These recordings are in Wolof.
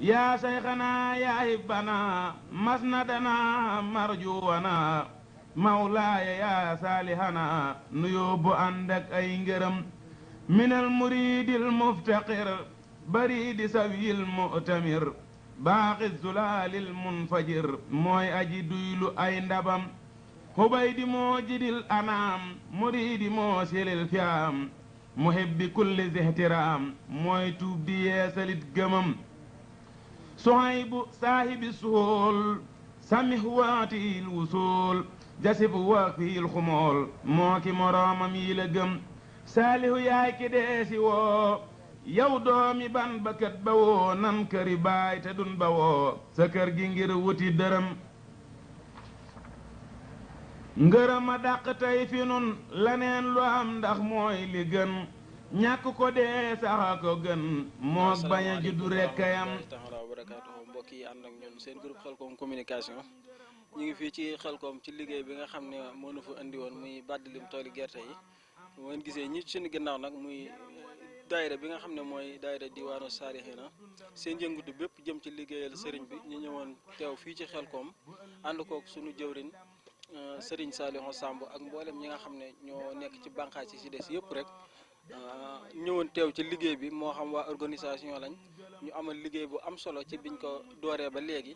يا شيخنا يا هبنا مسندنا مرجونا مولاي يا صالحنا نيوب عندك أي ngërëm من المريد المفتقر بريد سوي المؤتمر باقي الزلال المنفجر موي أجي دويلو أي ndabam حبيد موجد الأنام مريد موسل الفيام محب كل ذي احترام موي توب دي ياسلت جمم صهيب صاحب السهول سمح واتي الوصول جسف واقفي الخمول موكي مرام ميلقم صالح ياي كديسي وو yow doomi ban bakat bawoo nan këri baay te dun bawoo sa kër gi ngir wuti dërëm ngërëm a dàq tey fi nun laneen lu am ndax mooy li gën ñàkk ko dee saxa ko gën mook bañ a juddu rekk yam taala wa barakaatuhu mbokk yi ànd ak ñun seen groupe Khelcom communication ñu ngi fii ci Khelcom ci liggéey bi nga xam ne moo nu fa indi woon muy bàddilim tooli gerte yi bu ngeen gisee ñi suñu ginnaaw nag muy daayira bi nga xam ne mooy daayira diwaanu Saarixina seen yëngatu bépp jëm ci liggéeyal sëriñ bi ñu ñëwoon teew fii ci Khelcom ànd kook suñu jëwrin sëriñ Saliou Samb ak mboolem ñi nga xam ne ñoo nekk ci bànqaas yi si des yëpp rek ñëwoon teew ci liggéey bi moo xam waa organisation lañ ñu amal liggéey bu am solo ci biñ ko dooree ba léegi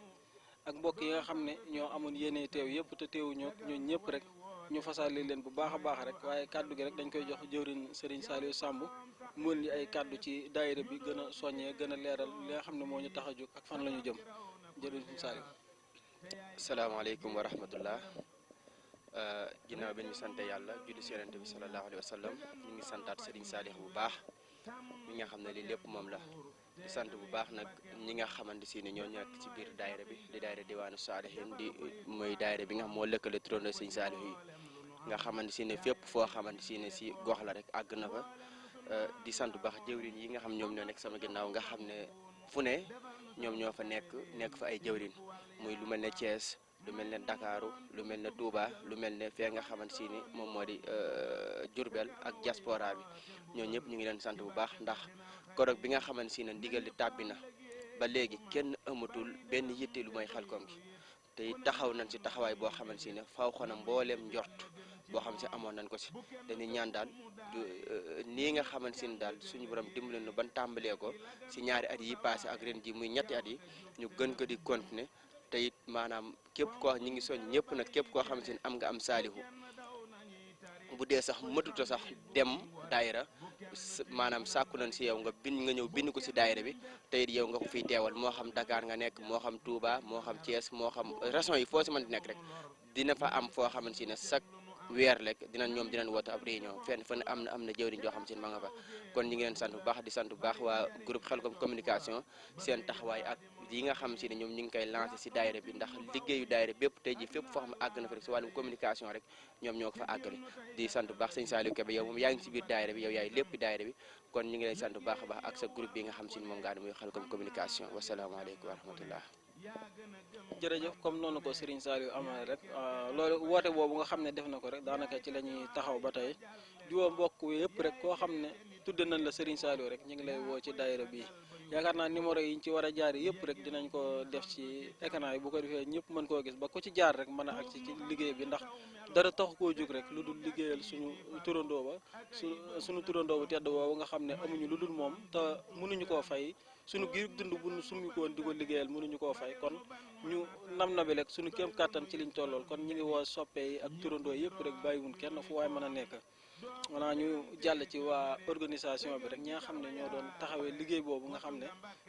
ak mbokk yi nga xam ne ñoo amoon yéene teew yëpp te teewuñu ñun ñëpp rek ñu fasaale leen bu baax a baax rek waaye kàddu gi rek dañ koy jox jëwrin sëriñ Saliou Samb mu indi ay kàddu ci daayira bi gën a soññee gën a leeral li nga xam ne moo ñu tax a jóg ak fan la ñu jëm jëwrin Saliou. asalaamaaleykum wa rahmatullah ginnaaw bi ñu sante yàlla julli si yonent bi sallallahu alayhi wa sallam ñu ngi santaat Serigne Saliou bu baax mi nga xam ne lii lépp moom la di sant bu baax nag ñi nga xamante si ne ñoo nekk ci biir daayira bi di daayira diwaanu Saalihin di mooy daayira bi nga xam moo lëkkale turandoo Serigne Saliou yi nga xamante si ne fépp foo xamante si ne si gox la rek àgg na fa di sant bu baax jëwrin yi nga xam ñoom ñoo nekk sama ginnaaw nga xam ne fu ne ñoom ñoo fa nekk fa ay jëwrin muy lu mel ne Thiès lu mel ne Ndakaaru lu mel ne Touba lu mel ne fee nga xamante si ni moom moo di Diourbel ak diaspora bi ñoo ñëpp ñu ngi leen sant bu baax ndax korog bi nga xamante si ne ndigal li tàbbi na ba léegi kenn amatul benn yitte lu mooy Khelcom gi te taxaw nañ si taxawaay boo xamante si ne faw xona mbooleem njort boo xam si amoon nañ ko si dañuy ñaan daal nii nga xamante si ne daal suñu borom dimbali nu ban tàmbalee ko si ñaari at yi passé ak ren ji muy ñetti at yi ñu gën ko di continuer te it maanaam képp koo ñi ngi soñ ñëpp nag képp koo xamante ni am nga am saalihu bu dee sax mëtuta sax dem daayira maanaam sàkku nañ si yow nga ñëw bind ko si daayira bi te it yow nga ko fiy teewal moo xam Dakar nga nekk moo xam Touba moo xam Thiès moo xam région yi foo si mën di nekk rek dina fa am foo xamante ne chaque weer rek ñoom dinañ woote ab réunion fenn am na jëwriñ joo xam si ne ma nga fa kon ñi ngi leen sant bu baax di sant bu baax waa groupe Khelcom communication seen taxawaay ak yi nga xam si ne ñoom ñu ngi koy lancé si daayira bi ndax liggéeyu daayira bépp tey ji fépp foo xam ne àgg na fa rek si wàllum communication rek ñoom ñoo ko fa àggale di sant bu baax sëñ Saliou Kébé yow moom yaa ngi si biir daayira bi yow yaay lépp daayira bi kon ñu ngi lay sant bu baax a baax ak sa groupe bi nga xam si ne moom ngaa ne muy Khelcom communication wasalaamaaleykum wa rahmatullah jërëjëf comme noonu ko Serigne Saliou amee rek loolu woote boobu nga xam ne def na ko rek daanaka ci la ñuy taxaw ba tey di woo mbokk yëpp rek koo xam ne tudde nañ la Serigne Saliou rek ñu ngi lay woo ci daayira bi yaakaar naa numéro yi ñu ci war a jaar yëpp rek dinañ ko def ci écran yi bu ko defee ñëpp mën koo gis ba ku ci jaar rek mën a agsi ci liggéey bi ndax dara tax koo jóg rek lu dul liggéeyal suñu turandoo ba suñu turandoo bu tedd boobu nga xam ne amuñu lu dul moom te mënuñu koo fay suñu giir dund bu nu summi ko woon di ko liggéeyal mënuñu koo fay kon ñu nam rek suñu kéem kàttan ci liñ tollool kon ñu ngi woo soppe yi ak turandoo yëpp rek bàyyiwun kenn fu waay mën a nekk maanaam ñu jàll ci waa organisation bi rek ñi nga xam ne ñoo doon taxawee liggéey boobu nga xam ne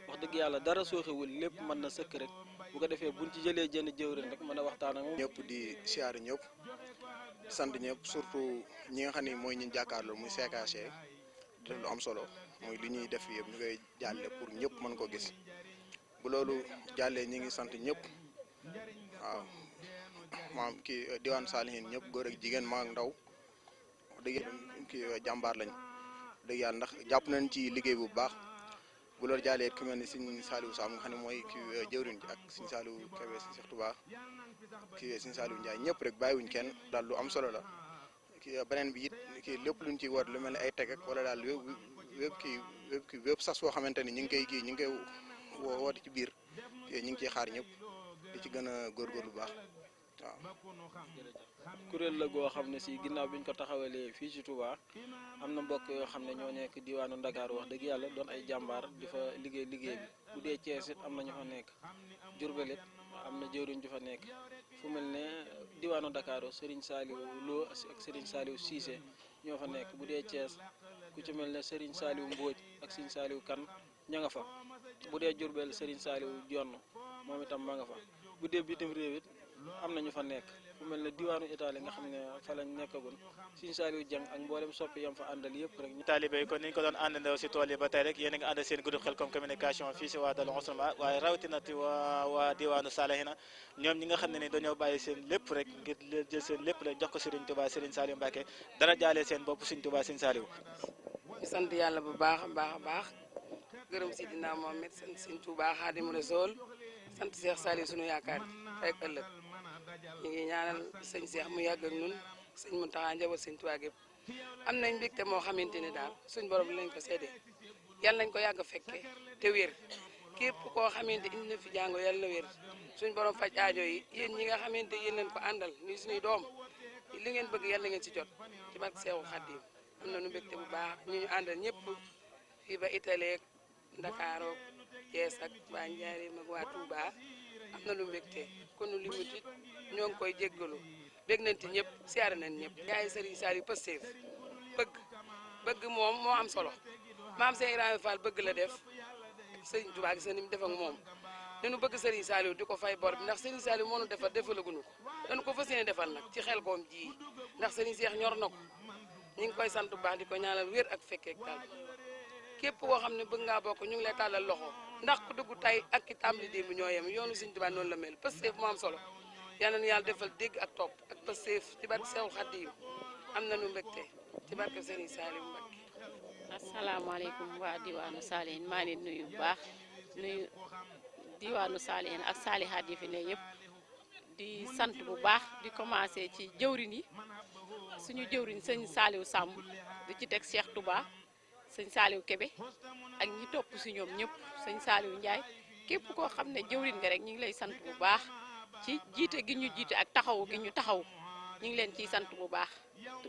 wax dëgg yàlla dara sooxewul lépp mën na sëkk rek bu ko defee buñ ci jëlee jënd jëwrin rek mën a waxtaan ak moom. ñëpp di siyaare ñëpp sant ñëpp surtout ñi nga xam ne mooy ñu jàkkaarloo muy CKC di lu am solo mooy li ñuy def yëpp ñu koy jàlle pour ñëpp mën ko gis bu loolu jàllee ñi ngi sant ñëpp waaw maam kii diwaan Saalihin ñëpp góor ak jigéen maa ak ndaw dëgg kii jàmbaar lañ dëgg yàlla ndax jàpp nañ ci liggéey bu baax bu loolu jàllee ku mel ni Serigne Saliou Samb nga xam ne mooy kii jëwriñ ji ak Serigne Saliou Kébé Serigne Cheikh Touba kii Serigne Saliou Ndiaye ñëpp rek bàyyiwuñ kenn daal lu am solo la kii beneen bi it kii lépp luñ ci war lu mel ne ay teg ak wala daal wépp sas boo xamante ni ñu ngi koy woote ci biir yooyu ñu ngi ciy xaar ñëpp di ci gën a góorgóorlu bu baax waaw. kuréel la goo xam ne si ginnaaw bi ñu ko taxawalee fii ci Touba am na mbokk yoo xam ne ñoo nekk diwaanu Ndakaaru wax dëgg yàlla doon ay jàmbaar di fa liggéey bi bu dee Thiès it am na ñu fa nekk Diourbel it am na jëwriñ ju fa nekk fu mel ne diwaanu Ndakaaru Serigne Saliou Lo ak Serigne Saliou Cissé ñoo fa nekk bu dee Thiès ku ci mel ne Serigne Saliou Mbodj ak Serigne Saliou Kane ña nga fa bu dee Diourbel Serigne Saliou Jonn moom itam ma nga fa bu dee bitim réew it am na ñu fa nekk fu mel ne diwaanu Italie nga xam ne fa lañ nekkagun Serigne Saliou Dieng ak mboolem soppi yam fa àndal yëpp rek. taalibe yi kon ni ñu ko doon àndandoo si tool yi ba tey rek yéen a ngi ànd seen groupe Khelcom communication fii si waa Darou Mouhty waaye rawatina ti waa diwaanu Salihina ñoom ñi nga xam ne ni dañoo bàyyi seen lépp rek ngir jël seen lépp rek jox ko Serigne Touba Serigne Saliou Mbacké dara jaale seen bopp Serigne Touba Serigne Saliou. di sant yàlla bu baax a baax a baax gërëm Sidina Mohamed sant Serigne Touba Khadimou Rassoul sant Cheikh Saliou sunu yaakaar tey ak ëllëg ñu ngi ñaanal sëñ Cheikh mu yàgg ak ñun sëñ Mountakha njaboot sëñ Touba gépp am nañ mbégte moo xamante ne daal suñ borom lañ ko séddee yàlla nañ ko yàgg a fekke te wér képp koo xamante indi na fi jàngo yàlla na wér suñ borom faj aajo yi yéen ñi nga xamante yéen leen ko àndal ni suñuy doom li ngeen bëgg yàlla ngeen ci jot ci barke Seexu Xaadim am nañu mbégte bu baax ñu àndal ñëpp fii ba Italie ak Ndakaaru Thiès ak waa Njaaréem ak waa Touba am na lu mbégte kon nu limutit ñoo ngi koy jéggalu bég nañ ci ñëpp siyaare nañ ñëpp yaay Serigne Saliou Pastef bëgg moom moo am solo maam Cheikh Ibrahima Fall bëgg la def Serigne Touba gis na ni mu def ak moom dañu bëgg Serigne Saliou di ko fay bor bi ndax Serigne Saliou moo nu defal defalaguñu ko dañu ko fas yéene defal nag ci Khelcom ji ndax Serigne Cheikh ñor na ko ñu ngi koy sant bu baax di ko ñaanal wér ak fekkeek tal képp koo xam ne bëgg ngaa bokk ñu ngi lay tàllal loxo ndax ku dugg tay ak ki tàmbali démb ñoo yem yoonu Serigne Touba noonu la mel Pastef moo am solo yal na yàlla defal dégg ak topp ak Pastef ci barke Seexu Xaadim am nañu mbégte ci barke Serigne Saliou Mbacké. asalaamaaleykum waa diwaanu Salihine maa ngi leen nuyu bu baax nuyu diwaanu Salihine ak Salihaat yi fi ne yëpp di sant bu baax di commencé ci jëwrin yi suñu jëwriñ sëñ Saliou Samb di ci teg Cheikh Touba sëñ Saliou Kébé ak ñi topp si ñoom ñëpp sëñ Saliou Ndiaye képp koo xam ne jëwrin nga rek ñu ngi lay sant bu baax ci jiite gi ñu jiite ak taxawu gi ñu taxaw ñu ngi leen ciy sant bu baax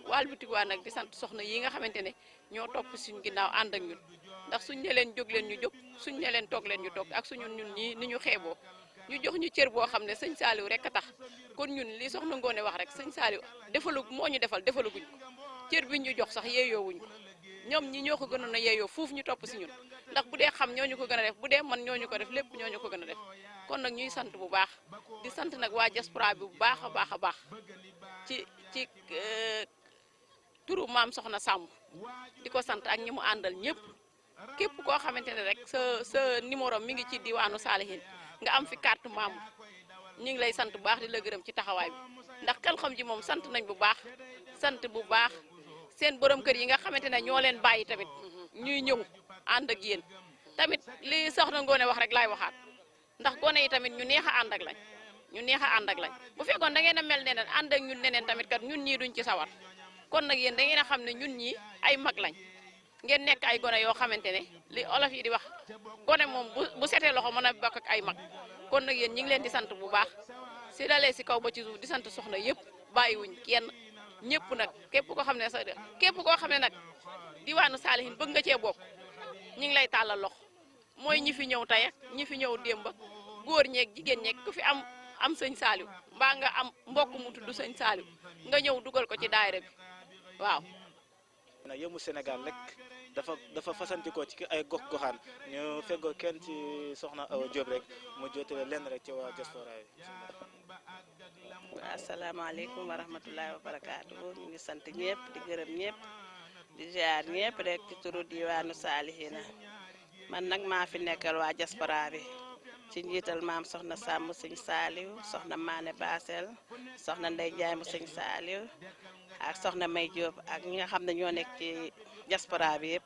wàlbatiwaa nag di sant soxna yi nga xamante ne ñoo topp suñu ginnaaw ànd ak ñun ndax suñ ne leen jóg leen ñu jóg suñ ne leen toog leen ñu toog ak suñu ñun ñii ni ñu xeeboo ñu jox ñu cër boo xam ne sëñ Saliou rek a tax kon ñun li soxna Ngoone wax rek sëñ Saliou moo ñu defaluguñ ko cër bi ñu jox sax yeeyoowuñ ko ñoom ñi ñoo ko gënoon a yeeyoo fuuf ñu topp si ñun ndax bu dee xam ñooñu ko gën a def bu dee man ñooñu ko def lépp ñooñu ko gën a def kon nag ñuy sant bu baax di sant nag waa diaspora bi bu baax a baax a baax ci turu maam soxna Samb di ko sant ak ñi mu àndal ñëpp képp koo xamante ne rek sa numéro mi ngi ci diwaanu Salihine nga am fi carte membre ñu ngi lay sant bu baax di la gërëm ci taxawaay bi ndax Khelcom ji moom sant nañ bu baax sant bu baax seen borom kër yi nga xamante ne ñoo leen bàyyi tamit ñuy ñëw ànd ak yéen tamit li soxna Ngoone wax rek laay waxaat ndax gone yi tamit ñu neex a ànd ak lañ bu fekkoon da ngeen a mel neneen ànd ak ñun neneen tamit kat ñun ñii duñ ci sawar kon nag yéen da ngeen a xam ne ñun ñii ay mag lañ ngeen nekk ay gone yoo xamante ne li olof yi di wax gone moom bu setee loxo mën a bokk ak ay mag kon nag yéen ñi ngi leen di sant bu baax si dalee si kaw ba ci suuf di sant soxna yëpp bàyyiwuñ kenn ñëpp nag képp koo xam ne nag diwaanu Salihine bëgg nga cee bokk ñi ngi lay tàllal loxo mooy ñi fi ñëw tey ak ñi fi ñëw démb ak góor ñeeg jigéen ñeeg ku fi am sëñ Saliou mbaa nga am mbokk mu tudd sëñ Saliou nga ñëw dugal ko ci daayira bi waaw. na yëmu Sénégal rek dafa fasantikoo ci ay gox-goxaan ñu feggoo kenn ci soxna Awa Diop rek mu jotale lenn rek ci waa diaspora yi. asalaamaaleykum wa rahmatullahi wa barakaatu ñu ngi sant ñëpp di gërëm ñëpp di ziar ñëpp rek ci turu diwaanu Salihina man nag maa fi nekkal waa diaspora bi ci njiital maam soxna Samb sëñ Saliou soxna Mané Basel soxna Ndey Njaay mu sëñ Saliou ak soxna May Diop ak ñi nga xam ne ñoo nekk ci diaspora bi yëpp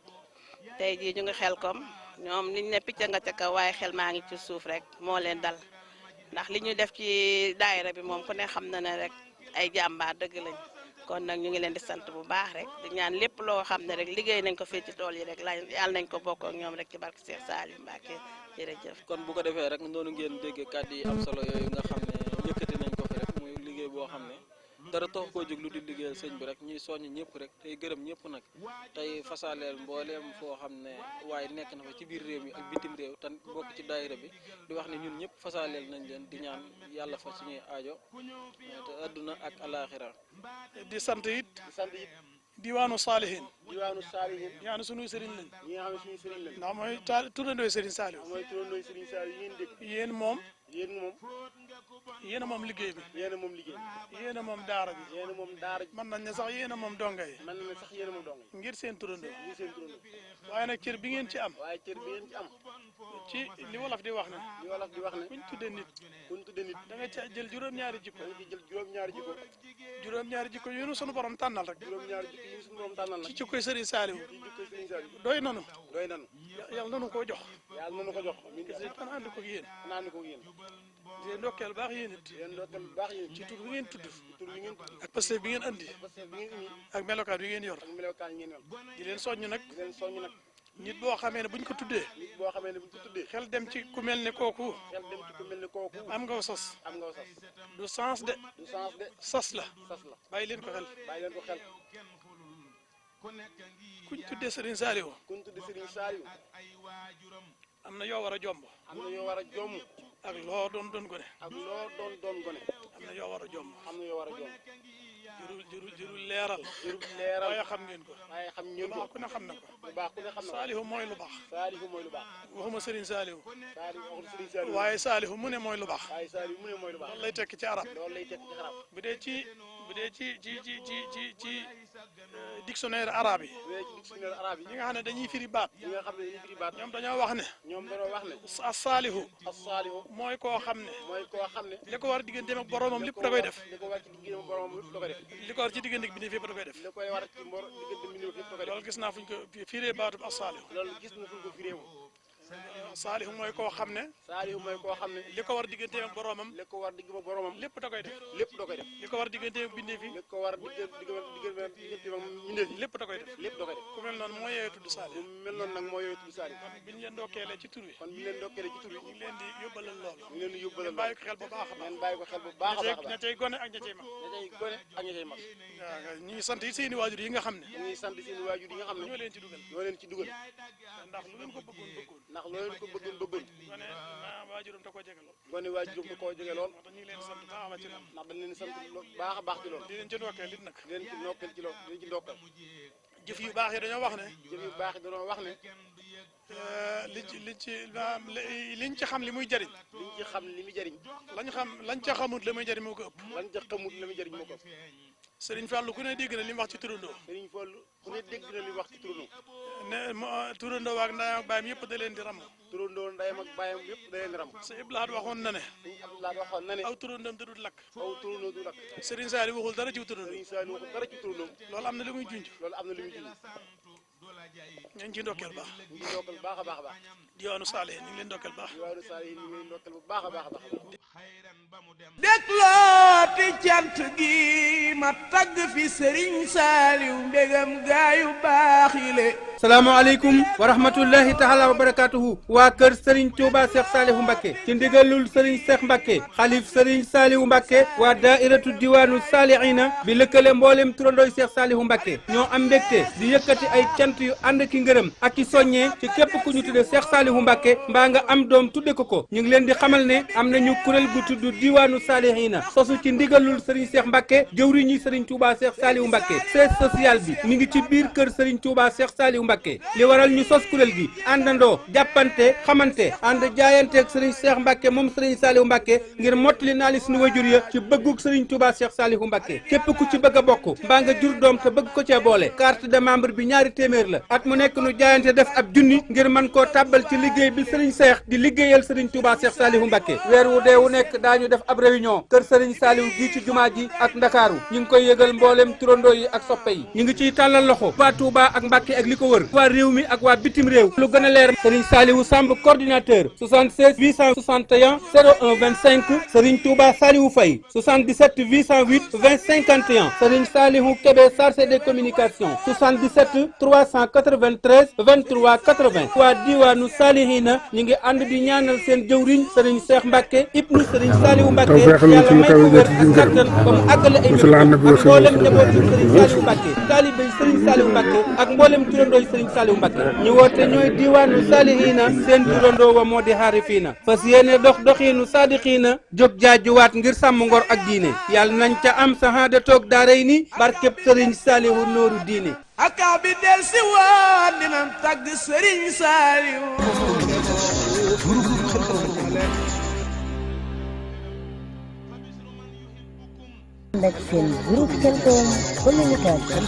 tey jii ñu ngi Khelcom ñoom niñ ne picc nga ca kaw waaye xel maa ngi ci suuf rek moo leen dal ndax li ñu def ci daayira bi moom ku ne xam na ne rek ay jàmbaar dëgg lañ kon nag ñu ngi leen di sant bu baax rek di ñaan lépp loo xam ne rek liggéey nañ ko fii ci tool yi rek yàlla nañ ko bokk ak ñoom rek ci barke Cheikh Saliou Mbacké jërëjëf. kon bu ko defee rek noonu ngeen déggee kàddu yi am solo yooyu nga xam ne yëkkati nañ ko fi rek muy liggéey boo xam ne dara tax koo jóg lu di liggéeyal sëñ bi rek ñuy soññ ñëpp rek tey gërëm ñëpp nag tey fasaaleel mbooleem foo xam ne waaye nekk na fa ci biir réew mi ak bitim réew te bokk ci daayira bi di wax ne ñun ñëpp fasaaleel nañ leen di ñaan yàlla fa suñuy aajo te adduna ak alaaxira di sant it diwaanu Saalihin ñaanu suñuy sëriñ lañ ñi nga xam ne suñu sëriñ lañ ndax mooy taal turandooy sëriñ Saliou mooy turandooy sëriñ Saliou yéen dëkk yéen moom yéen a moom liggéey bi yéen a moom liggéey yéen a moom daara bi yéen a moom daara mën nañ ne sax yéen a moom donga yi mën nañ ne sax yéen a moom donga yi ngir seen turandoo waaye nag cër bi ngeen ci am ci li wolof di wax ne kuñ tudde nit da nga ca jël juróom-ñaari jikko yu sunu borom tànnal rek ci jikkoy sëriñ Saliou doy nanu yàlla nanu koo jox tan ànd ko yéen di ndokkeel baax yéen it ci tur bi ngeen tudd ak Pastef bi ngeen andi ak melokaan bi ngeen yor di leen soññ nag nit boo xamee ne buñ ko tuddee xel dem ci ku mel ne kooku am nga sos du sens de sas la bàyyi leen ko xel kuñ tuddee Serigne Saliou am na yoo war a jomb ak loo doon gone am na yoo war a jomb jërul leeral waaye xam ngeen ko lu baax ku ne xam na ko Saliou mooy lu baax waxuma Serigne Saliou waaye Saliou mu ne mooy lu baax loolu lay tekki ci arab bu dee ci dictionnaire arabe yi ñi nga xam ne dañuy firi baat ñoom dañoo wax ne as-Salihu mooy koo xam ne li ko war digganteem ak boromam lépp da koy def li ko war ci diggante bi ne fépp da koy def loolu gis naa fuñ ko firee baatub as-Salihu Salihu mooy koo xam ne li ko war digganteem ak boromam lépp da koy def li ko war digganteem ak bindee fi lépp da koy def ku mel noonu moo yooyu tudd Saliou kon biñ leen ndokkeelee ci tur wi ñu ngi leen di yóbbalal loolu ngeen bàyyi ko xel bu baax a baax ña cay gone ak ña cay mag waaw ñu ngi sant yi seeni waajur yi nga xam ne ñoo leen ci dugal ndax lu leen ko bëggoon gone waajuram da koo jege lool ndax ñu ngi leen sant baax ci loolu ndax dañ leen sant baax a baax ci loolu di leen ci ndokkeel it nag di leen ci ndokkeel ci loolu di leen ci ndokkeel jëf yu baax yi dañoo wax ne liñ ci xam li muy jëriñ lañ ca xamut li muy jëriñ moo ko ëpp Serigne Fallou ku ne dégg na li mu wax ci turandoo ne turandoo waak ndayam ak baayam yëpp da leen di ram sa Iblaat waxoon na ne aw turandoom da dul lakk Serigne Saliou waxul dara ci turandoo loolu am na li muy junj ñu ngi ciy ndokkeel baax a baax diwaanu Saalihin ñu ngi leen ndokkeel baax déglooti cant gi ma tagg fi Serigne Saliou mbégam gaayu baax yi le salaamaaleykum wa rahmatullahi taala wa barakatuhu waa kër Serigne Touba Cheikh Saliou Mbacké ci ndigalul Serigne Cheikh Mbacké xalif Serigne Saliou Mbacké waa daairatu diwaanu Salihina bi lëkkale mboolem turandooy Cheikh Saliou Mbacké ñoo am mbégte di yëkkati ay cant yu ànd ki ngërëm ak i soññee ci képp ku ñu tudde Cheikh Saliou Mbacké mbaa nga am doom tudde ko ñu ngi leen di xamal ne am nañu kuréel gu tudd diwaanu Salihina sosu ci ndigalul Serigne Cheikh Mbacké jëwriñi Serigne Touba Cheikh Saliou Mbacké siège social bi mi ngi ci biir kër Serigne Touba Cheikh Saliou Mbacké li waral ñu sos kuréel gi àndandoo jàppante xamante ànd jaayanteeg Serigne Cheikh Mbacké moom Serigne Saliou Mbacké ngir mottali naa li suñu wajur ya ci bëggug Serigne Touba Cheikh Saliou Mbacké képp ku ci bëgg a bokk mbaa nga jur doom te bëgg ko cee boole carte de membre bi ñaari téeméer la at mu nekk nu jaayante def ab junni ngir mën koo tàbbal ci liggéey bi sëriñ Seex di liggéeyal sëriñ Touba Seex Saalihu Mbàkke weer wu dee wu nekk daañu def ab réunion kër sëriñ Saalihu gii ci jumaa ji ak Ndakaaru ñu ngi koy yëgal mbooleem turandoo yi ak soppe yi ñu ngi ciy tàllal loxo waa Touba ak Mbàkke ak li ko wër waa réew mi ak waa bitim réew lu gën a leer sëriñ Saalihu Samb coordinateur 76 861 01 25 sëriñ Touba Saalihu Faye 77 808 20 51 sëriñ Saalihu Kébé chargé des communications 77 393 23 80 waa diwaanu Salihina ñu ngi ànd di ñaanal seen jëwriñ sëriñ Cheikh Mbacke ibnu sëriñ Saliou Mbacke yàlla may ko wér ak kattan ba mu àggale ay ak mboolem njabootu sëriñ Saliou Mbacke taalibey sëriñ Saliou Mbacke ak mboolem turandooy sëriñ Saliou Mbacke ñu woote ñooy diwaanu Salihina seen turandoo wa moo di xaarifiina fas yéene dox doxiinu saadixiina jóg jaajuwaat ngir sàmm ngor ak diine yàlla nañ ca am sahaada toog daaray ni barkeb sëriñ Saliou nooru diine aka bi del si waat dinañ tagg sëriñ Saliou nag seen groupe Khelcom communication